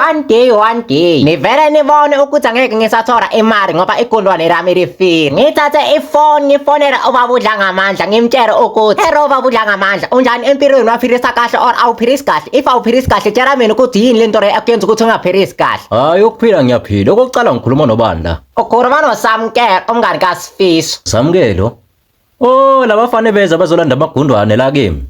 One day, one day nivele nibone ukuthi angeke ngisathola imali ngoba igundwane lami lifile. Ngithathe ifoni ngifonele ubaba uDlangamandla, ngimtshele ukuthi, "Hello baba uDlangamandla, unjani empilweni? Waphilisa kahle or awuphilisi kahle? If awuphilisi kahle, tshela mina ukuthi yini lento le ekuyenza ukuthi ungaphilisi kahle." Hayi, ukuphila ngiyaphila. Okokuqala, ngikhuluma nobani la? Ukhuluma noSamkelo, umngani kaSifiso. Samkelo. Oh, labafana beza bazolanda amagundwane la kimi.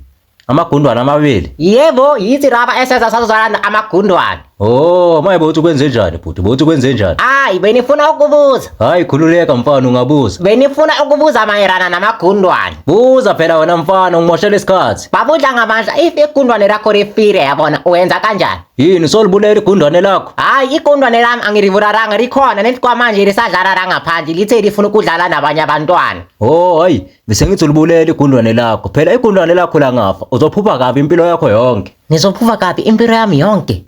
Amagundwane amabili. Yebo, yithi laba eseza sazolanda amagundwane. Oh, maye bothi kwenze njani bhuti? Bothi kwenze njani? Hayi, benifuna ukubuza. Hayi, khululeka mfana, ungabuza. Benifuna ukubuza mayelana namagundwane. Buza phela wena mfana, ungimoshela isikhathi. Baba uDlangamandla, if igundwane lakho lifile, yabona, uwenza kanjani? Yini, solibulela igundwane lakho? Hayi, igundwane lami angilibulalanga, likhona nethi kwamanje lisadlala la ngaphandle, lithe lifuna ukudlala nabanye abantwana. Oh, hayi, bese ngithi ulibulela igundwane lakho. Phela igundwane lakho langafa, uzophupha kabi impilo yakho yonke. Ngizophupha kabi impilo yami yonke?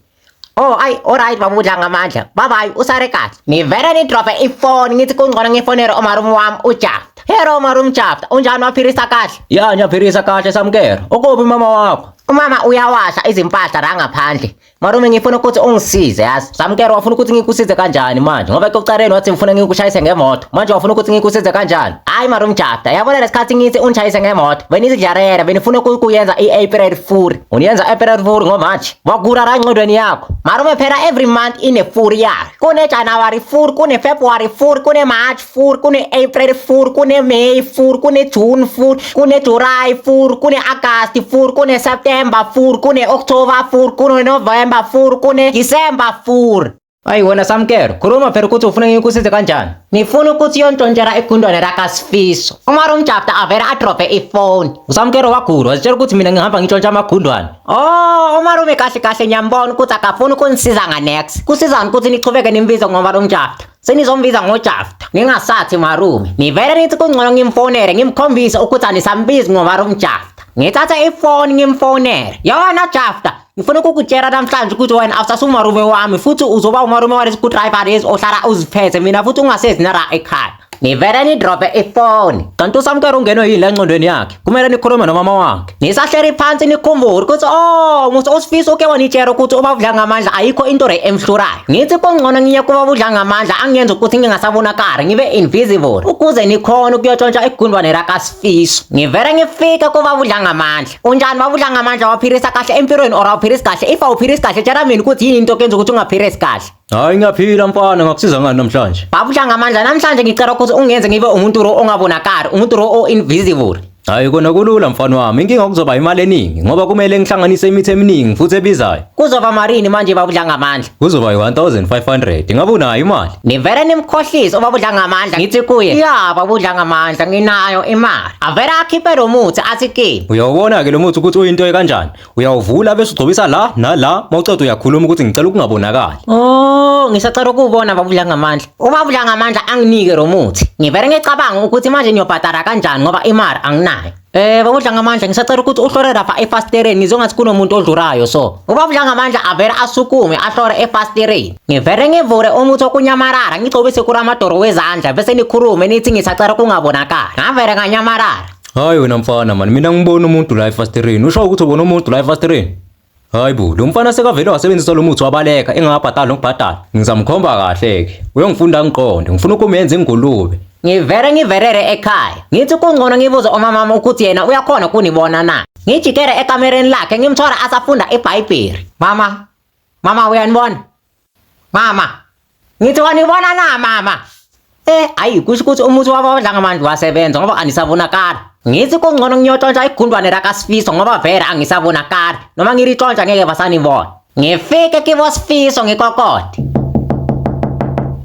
Oh, ayi, alright baba uDlangamandla. Bye bye, usale kahle. Ngivele nidrope ifoni, ngithi kungcono ngifonele umalume wami uJafta. Hello malume Jafta, unjani, waphilisa kahle? Ya, ngiyaphilisa kahle Samkelo. Ukuphi mama wakho? Umama uyawasha izimpahla la ngaphandle. Malume, ngifuna ukuthi ungisize, yazi. Samkelo, wafuna ukuthi ngikusize kanjani manje? Ngoba ekuqaleni wathi ngifuna ngikushayise ngemoto. Manje wafuna ukuthi ngikusize kanjani? Hayi malume Jafta, yabona lesikhathi ngithi ungishayise ngemoto, benizidlalela, benifuna ukuyenza i-April Fool. Uniyenza April Fool ngoMarch. Wagula la engqondweni yakho. Malume, phela every month ine-fool yayo. Kune-January fool, kune-February fool, kune-March fool, kune-April fool, kune-May fool, kune-June fool, kune-July fool, kune-August fool, kune-September fool, kune-October fool, kune-November fool, kune-December fool. Hayi wena Samkelo, khuluma phela ukuthi ufuna ngikusize kanjani? Ngifuna ukuthi uyontshontshela igundwane lakaSifiso. Umalume Jafta avele adrope ifoni. USamkelo wagula, wazitshela ukuthi mina ngihamba ngitshontsha amagundwane. Oh, umalume kahle kahle ngiyambona ukuthi akafuni ukunisiza nga-next. Kusizani ukuthi nichubeke nimbize ngomalume Jafta? Senizombiza ngoJafta, ningasathi malume. Nivele nithi kungcono ngimfonele ngimkhombise ukuthi anisambizi ngomalume Jafta. Ngithatha ifoni ngimfonele. Yona Jafta, ngifuna ukukutshela namhlanje ukuthi wena awusasumalume wami, futhi uzoba umalume walezi driver lezi ohlala uziphethe mina, futhi ungasezi nala ekhaya. Ngivele nidrope ifoni. Kanti uSamkelo ungenwe yini la engqondweni yakhe? Kumele nikhulume nomama wakhe. Nisahleli phansi nikhumbule ukuthi, oh, musa uSifiso uke wanitshela ukuthi ubaba uDlangamandla ayikho into le emhlurayo. Ngithi kungcono ngiye kubaba uDlangamandla angiyenza ukuthi ngingasabonakali, ngibe invisible, ukuze nikhone ukuyotshontsha igundwane lakaSifiso. Ngivele ngifike kubaba uDlangamandla. Unjani baba uDlangamandla, waphilisa kahle empilweni or awuphilisi kahle? If awuphilisi kahle, tshela mina ukuthi yini into okuyenza ukuthi ungaphilisi kahle. Hayi, ngiyaphila mfana, ngakusiza ngani namhlanje? Baba uDlangamandla, namhlanje ngicela ukuthi ungenze ngibe umuntu lo ongabonakali, umuntu lo o-invisible. Hayi, kona kulula mfana wami. Inkinga kuzoba imali eningi ngoba kumele ngihlanganise imithi eminingi futhi ebizayo. Kuzoba marini manje baba uDlangamandla? Kuzoba yi-1500. Ingabe unayo imali? Nivele nimkhohlise ubaba uDlangamandla, ngithi kuye, "Ya baba uDlangamandla, nginayo imali." Avele akhiphe lo muthi athi kimi, Uyawubona-ke lo muthi ukuthi uyinto ekanjani? Uyawuvula bese ugcobisa la nala, mawuceda uyakhuluma ukuthi ngicela ukungabonakali. "Oh, ngisacela ukuwubona baba uDlangamandla." Ubaba uDlangamandla anginike lo muthi. Ngivele ngicabanga ukuthi manje ngiyobhadala kanjani ngoba imali anginayo. Baba uDlangamandla, ngisacela ukuthi uhlole lapha efasitereni, ngizwe ngathi kunomuntu odlulayo so. Ubaba uDlangamandla avele asukume ahlole efasitereni. Ngivele ngivule umuthi wokunyamalala ngigcobise kulamadoro wezandla, bese nikhulume nithi ngisacela ukungabonakali. Ngavele nganyamalala. Hayi wena mfana mani, mina ngibona umuntu la efasitereni. Usho ukuthi ubona umuntu la efasitereni? Hayi bo, lo mfana sekavele wasebenzisa lo muthi wabaleka engakabhadali nokubhadala. Ngizamkhomba kahle-ke. Uyongifunda ngiqonde, ngifuna ukumenza ingulube. Ngivele ngivelele ekhaya. Ngithi kungcono ngibuze umamama ukuthi yena uyakhona ukunibona na. Ngijikele ekamereni lakhe, ngimthola asafunda iBhayibheli. Mama, mama, uyanibona? Mama, ngithi wanibona na mama? Eh, ayi, kusho ukuthi umuthi waba Dlangamandla wasebenza ngoba anisabonakala. Ngithi kungcono ngiyotshontsha igundwane lakaSifiso ngoba vele angisabonakali. Noma ngilitshontsha ngeke basanibona. Ngifike kibo Sifiso ngikokode.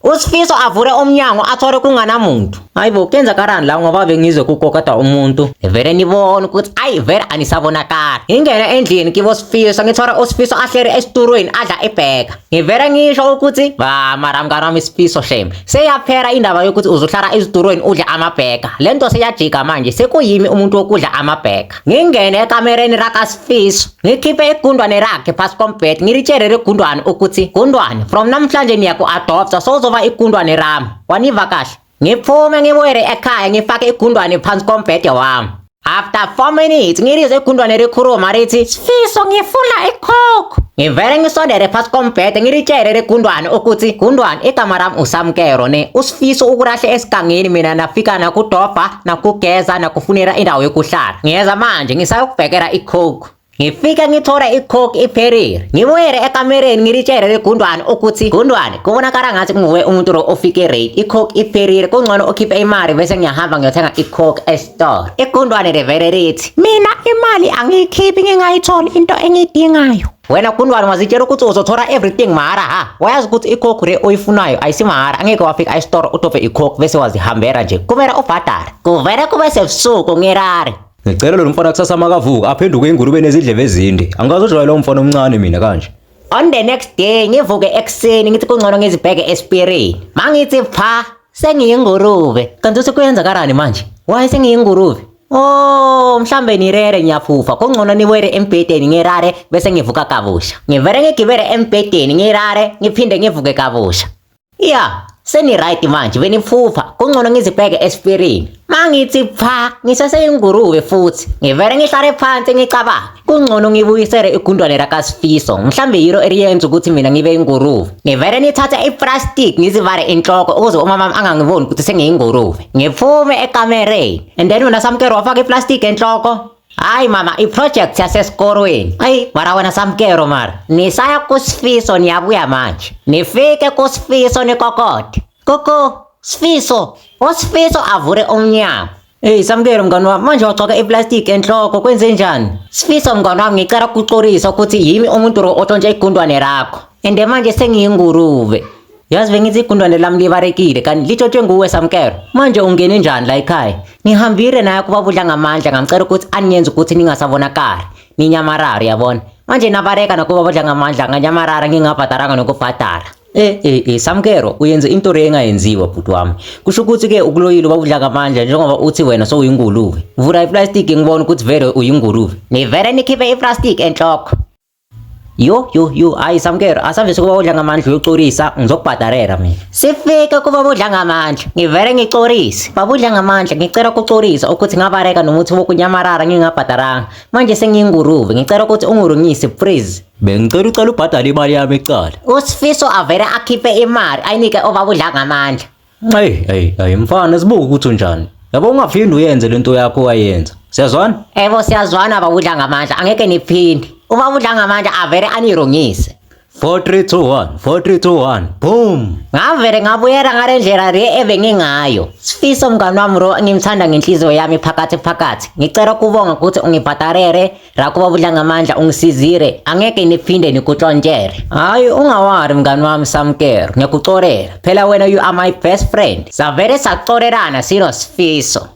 USifiso avule umnyango athole kunganamuntu. Hayibo, kuyenzakalani la ngoba bengizwe kukokota umuntu? Vele nibone ukuthi ayi vele anisabonakali. Ngingene endlini kibo Sifiso, ngithola uSifiso ahleli esitulweni adla ibheka. Ngivele ngisho ukuthi ba mara mngani wami Sifiso, shame. Seyaphela indaba yokuthi uzohlala ezitulweni udle amabheka. Lento seyajika manje, sekuyimi umuntu wokudla amabheka. Ngingene ekamereni lakaSifiso, ngikhiphe igundwane lakhe phasi kombhede, ngilitshele legundwane ukuthi, "Gundwane, from namhlanje niyaku-adopta, sowuzoba igundwane lami. Waniva kahle?" Ngiphume ngibuyele ekhaya ngifake igundwane phansi kombhede wami. After 4 minutes ngilizwe igundwane likhuluma lithi, Sifiso, ngifuna iCoke. Ngivele ngisondele phasi kombhede ngilitshele legundwane ukuthi, Gundwane, igama lami uSamkelo ne uSifiso ukulahle esigangeni, mina nafika nakudobha, nakugeza, nakufunela indawo yokuhlala. Ngiyeza manje ngisayokubhekela iCoke. Ngifike ngithole iCoke iphelile. Ngibuyele ekamereni ngilitshele legundwane ukuthi, Gundwane, kubonakala ngathi nguwe umuntu lo ofike late. ICoke iphelile, kungcono ukhiphe imali bese ngiyahamba ngiyothenga iCoke esitolo. Igundwane livele lithi, Mina imali angiyikhiphi ngingayitholi into engiyidingayo. Wena Gundwane, wazitshela ukuthi uzothola everything mahara ha. Wayazi ukuthi iCoke le oyifunayo ayisimahara, angeke wafika esitolo udobhe iCoke bese wazihambela nje. Kumele ubhadale. Kuvele kube sebusuku ngirare. Ngicela lo mfana kusasa makavuka aphenduke ingulube nezindlebe ezinde. Angikazojwayela umfana omncane mina kanje. On the next day ngivuke ekuseni ngithi kungcono ngizibheke espirini. Mangithi pha, sengiyingurube. Kanti sekuyenzakalani manje? Why sengiyingurube? Oh, mhlambe nirere ngiyaphupha. Kungcono niwere embhedeni ngirare bese ngivuka kabusha. Ngivele ngigibele embhedeni ngirare ngiphinde ngivuke kabusha. Ya, seni-right manje, beniphupha. Kungcono ngizibheke espirini. Mangithi pha, ngisaseyingurube futhi. Ngivele ngihlale phansi ngicabange. Kungcono ngibuyisele igundwane lakaSifiso. Mhlambe yilo eliyenza ukuthi mina ngibe ingurube. Ngivele ngithathe iplastic ngizivale inhloko ukuze umama angangiboni ukuthi sengiyingurube. Ngiphume ekamereni. And then wena Samkelo wafaka iplastic enhloko. Hayi mama, i-project yasesikolweni. Ayi, mara wena Samkelo mara. Nisaya kuSifiso niyabuya manje. Nifike kuSifiso nikokode. Koko, Sifiso. USifiso avule umnyango. Hey Samkelo mngani wami, manje wagcoka iplastic enhloko, kwenze njani? Sifiso mngani wami, ngicela ukuxolisa ukuthi yimi umuntu lo otshontshe igundwane lakho. And manje sengiyingurube. Yazi bengithi igundwane lami libalekile kanti litshotshwe nguwe Samkelo. Manje ungene njani la ekhaya? Ngihambile naye kuba budla ngamandla, ngamcela ukuthi aniyenze ukuthi ningasabonakali. Ninyamarara, uyabona. Manje nabaleka nakuba budla ngamandla, nganyamarara ngingabhadaranga nokubhadara. Eh eh eh Samkelo, uyenze into le engayenziwa bhuti wami. Kusho ukuthi ke ukuloyile ubabudla ngamandla njengoba uthi wena sowuyingulube. Vula iplastic ngibone ukuthi vele uyingulube. Nivele nikhiphe iplastic enhloko. Yo yo yo, hayi Samkelo, asambe kuba udla ngamandla uyoxolisa, ngizokubhadalela mina. Sifike kuba budla ngamandla, ngivele ngixolise. Babudla ngamandla, ngicela ukuxolisa ukuthi ngabaleka nomuthi wokunyamarara ngingabhadaranga. Manje sengiyingurube, ngicela ukuthi ungurungise please. Bengicela ucela ubhadale imali yami ekuqala. USifiso avele akhiphe imali ayinike obabudla ngamandla. Hey hey hey mfana, sibuke ukuthi unjani. Yabo ungaphindi uyenze lento yakho owayenza. Siyazwana? Ebo siyazwana babudla ngamandla, angeke niphinde. Ubabudla ngamandla avele anirungise. 4 3 2 1 4 3 2 1 boom. Ngavele ngabuyela ngale ndlela le ebengingayo. Sifiso mngani wami ro, ngimthanda ngenhliziyo yami phakathi phakathi. Ngicela ukubonga ukuthi ungibhadarele la kuba budla ngamandla, ungisizile. Angeke niphinde nikutshontshele. Hayi ungawari mngani wami Samkelo, ngiyakuxolela. Phela wena you are my best friend. Savele saxolelana sino Sifiso.